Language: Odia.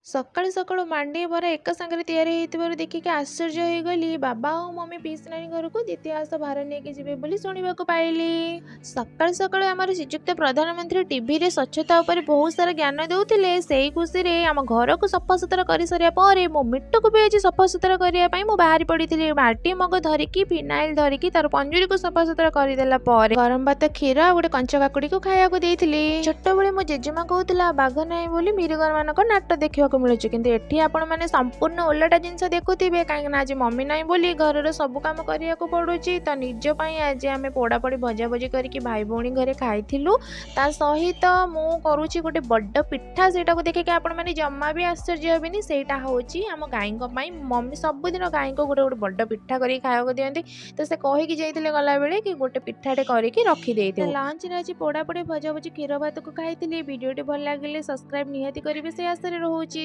ସକାଳୁ ସକାଳୁ ମାଣ୍ଡିଆ ବରା ଏକା ସାଙ୍ଗରେ ତିଆରି ହେଇଥିବାରୁ ଦେଖିକି ଆଶ୍ଚର୍ଯ୍ୟ ହେଇଗଲି। ବାବା ଆଉ ମମି ପିଇସି ନାନୀ ଘରକୁ ଦ୍ୱିତୀୟ ଆସ ଭାର ନେଇକି ଯିବେ ବୋଲି ଶୁଣିବାକୁ ପାଇଲି। ସକାଳୁ ସକାଳୁ ଆମର ଶ୍ରୀଯୁକ୍ତ ପ୍ରଧାନମନ୍ତ୍ରୀ ଟିଭିରେ ସ୍ୱଚ୍ଛତା ଉପରେ ବହୁତ ସାରା ଜ୍ଞାନ ଦେଉଥିଲେ। ସେଇ ଖୁସିରେ ଆମ ଘରକୁ ସଫାସୁତୁରା କରିସାରିବା ପରେ ମୋ ମିଟୁକୁ ବି ଆଜି ସଫାସୁତୁରା କରିବା ପାଇଁ ମୁଁ ବାହାରି ପଡ଼ିଥିଲି। ମାଟି ମଗ ଧରିକି, ଫିନାଇଲ୍ ଧରିକି ତାର ପଞ୍ଜୁରୀକୁ ସଫାସୁତୁରା କରିଦେଲା ପରେ ଗରମ ଭାତ, କ୍ଷୀର ଆଉ ଗୋଟେ କଞ୍ଚା କାକୁଡ଼ିକୁ ଖାଇବାକୁ ଦେଇଥିଲି। ଛୋଟବେଳେ ମୋ ଜେଜେମା କହୁଥିଲା, ବାଘ ନାହିଁ ବୋଲି ମିରିଗମାନଙ୍କ ନାଟ ଦେଖିବାକୁ ମିଳୁଛି, କିନ୍ତୁ ଏଠି ଆପଣମାନେ ସମ୍ପୂର୍ଣ୍ଣ ଓଲଟା ଜିନିଷ ଦେଖୁଥିବେ, କାହିଁକିନା ଆଜି ମମି ନାହିଁ ବୋଲି ଘରର ସବୁ କାମ କରିବାକୁ ପଡ଼ୁଛି। ତ ନିଜ ପାଇଁ ଆଜି ଆମେ ପୋଡ଼ାପୋଡ଼ି, ଭଜାଭଜି କରିକି ଭାଇ ଭଉଣୀ ଘରେ ଖାଇଥିଲୁ। ତା ସହିତ ମୁଁ କରୁଛି ଗୋଟେ ବଡ଼ ପିଠା, ସେଇଟାକୁ ଦେଖିକି ଆପଣମାନେ ଜମା ବି ଆଶ୍ଚର୍ଯ୍ୟ ହେବେନି। ସେଇଟା ହେଉଛି ଆମ ଗାଈଙ୍କ ପାଇଁ। ମମି ସବୁଦିନ ଗାଈଙ୍କୁ ଗୋଟେ ଗୋଟେ ବଡ଼ ପିଠା କରିକି ଖାଇବାକୁ ଦିଅନ୍ତି, ତ ସେ କହିକି ଯାଇଥିଲେ ଗଲାବେଳେ କି ଗୋଟେ ପିଠାଟେ କରିକି ରଖିଦେଇଥିବୁ। ଲଞ୍ଚରେ ଆଜି ପୋଡ଼ାପୋଡ଼ି, ଭଜାଭଜି, କ୍ଷୀର ଭାତକୁ ଖାଇଥିଲି। ଭିଡ଼ିଓଟି ଭଲ ଲାଗିଲେ ସବସ୍କ୍ରାଇବ୍ ନିହାତି କରିବେ, ସେ ଆଶାରେ ରହୁଛି।